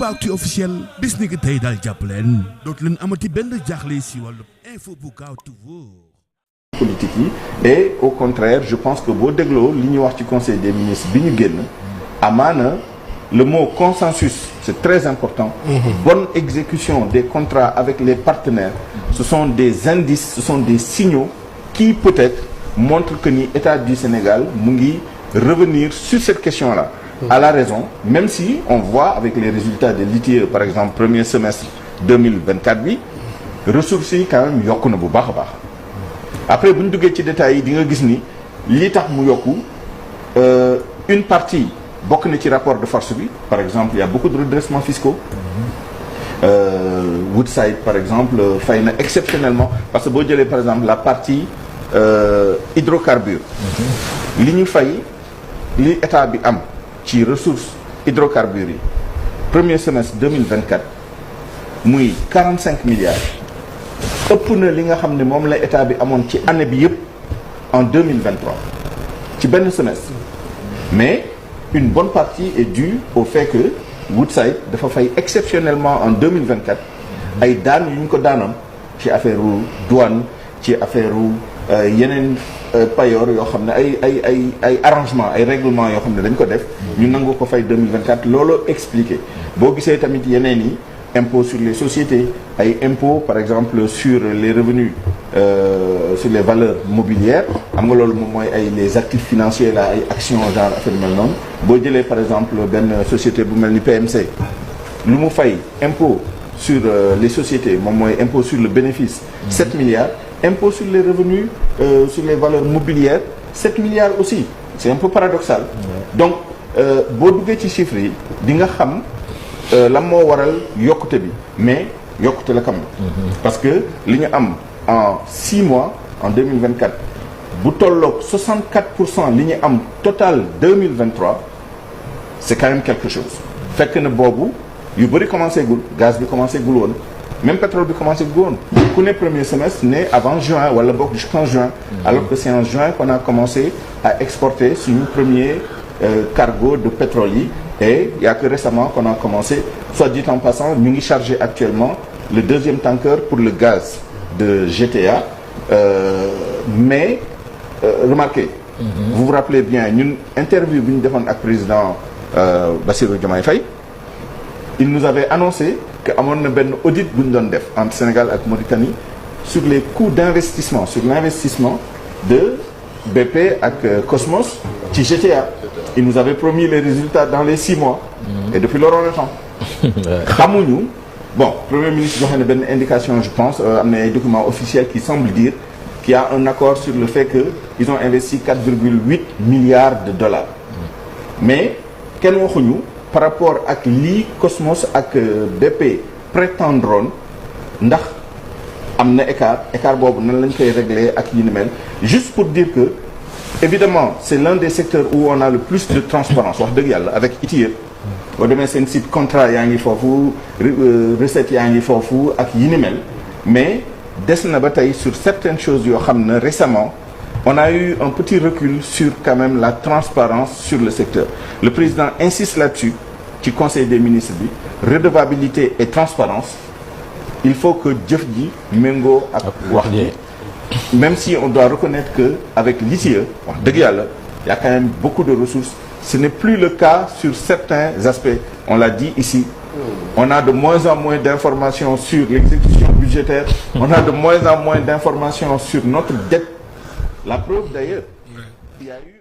Aboubacry officiel bis ni ki tey daal jàpp leen dootu leen amati benn jaaxle si wàllu info bu gaaw te wóor. politique yi et au contraire je pense que boo dégloo li ñuy wax ci conseil des ministres bi ñu génn amaana le mot consensus c'est très important. Bonne exécution des contrats avec les partenaires ce sont des indices, ce sont des signaux qui peut-être montrent que ni État du Sénégal mu ngi revenir sur cette question-là à la raison, même si on voit avec les résultats de l'ITIE par exemple premier semestre 2024 bi ressources yi quand même yokku na bu baax a baax. Après bu ñu duggee ci détails yi di nga gis ni li tax mu yokku une partie bokk na ci rapport de force bi par exemple il y a beaucoup de redressements fiscaux. Woodside par exemple fay na exceptionnellement parce que boo jëlee par exemple la partie hydrocarbures. li ñu fay li état bi am ci ressources hydrocarbures yi premier semestre 2024 muy 45 milliards. ëpp na li nga xam ne moom la état bi amoon ci année bi yëpp en 2023 ci benn semestre mais une bonne partie est due au fait que Woodside dafa fay exceptionnellement en 2024 ay daan yu ñu ko daanoon ci affaire douane ci affaire yeneen payoor yoo xam ne ay arrangement ay règlement yoo xam ne dañ ko def ñu nangu ko fay 2024 looloo expliqué boo gisee tamit yeneen yi impôts sur les sociétés ay impôts par exemple sur les revenus sur les valeurs mobilières xam nga loolu moom mooy ay les actifs financiers là ay actions genre affaire mel noonu boo jëlee par exemple benn société bu mel ni PMC lu mu fay impôt sur les sociétés moom mooy impôt sur le bénéfice 7 milliards impôt sur les revenus sur les valeurs mobilières 7 milliards aussi c'est un peu paradoxal donc boo duggee ci chiffres yi di nga xam lan moo waral yokkute bi mais yokkute la kam parce que li ñu am en 6 mois en 2024 bu tolloog 64% li ñu am total 2023 c'est quand même quelque chose fekk na boobu yu bëri commencé gul gaz bi commencé gul woon même pétrole bi commencé gul woon ku ne premier semestre ne avant juin wala boog jusqu'en juin alors que c'est en juin qu'on a commencé à exporter suñu premier cargo de pétrole yi et il y a que récemment qu'on a commencé soit dit en passant ñu ngi chargé actuellement le deuxième tanker pour le gaz de GTA mais remarquez vous vous rappelez bien ñun interview bi ñu defoon ak président Bassirou Diomaye Faye il nous avait annoncé que amoon na benn audit bu ñu doon def entre Sénégal ak Mauritanie sur les coûts d'investissement sur l'investissement de BP ak Cosmos ci GTA. Il nous avait promis les résultats dans les 6 mois. Et depuis lors on attend. xamuñu bon premier ministre joxe na benn indication je pense am na ay documents officiels qui semblent dire qu'il y a un accord sur le fait que ils ont investi 4,8 milliards de dollars. mais kenn waxuñu par rapport ak lii Cosmos ak BP prétendroon ndax am na écart boobu nan lañ koy régler ak yi ni mel juste pour dire que évidemment c'est l'un des secteurs où on a le plus de transparence wax dëgg yàlla avec ITIE boo demee seen site contrat yaa ngi foofu recette yaa ngi foofu ak yi ni mel mais des na ba tey sur certaines choses yoo xam ne récemment on a eu un petit recul sur quand même la transparence sur le secteur le président insiste là-dessus ci conseil des ministres bi redevabilité et transparence il faut que jëf ji méngoo ak wax ji même si on doit reconnaître que avec l'ITIE wax dëgg yàlla y a quand même beaucoup de ressources ce n'est plus le cas sur certains aspects on l'a dit ici on a de moins en moins d'informations sur l'exécution budgétaire on a de moins en moins d'informations sur notre dette la preuve d'ailleurs il y a eu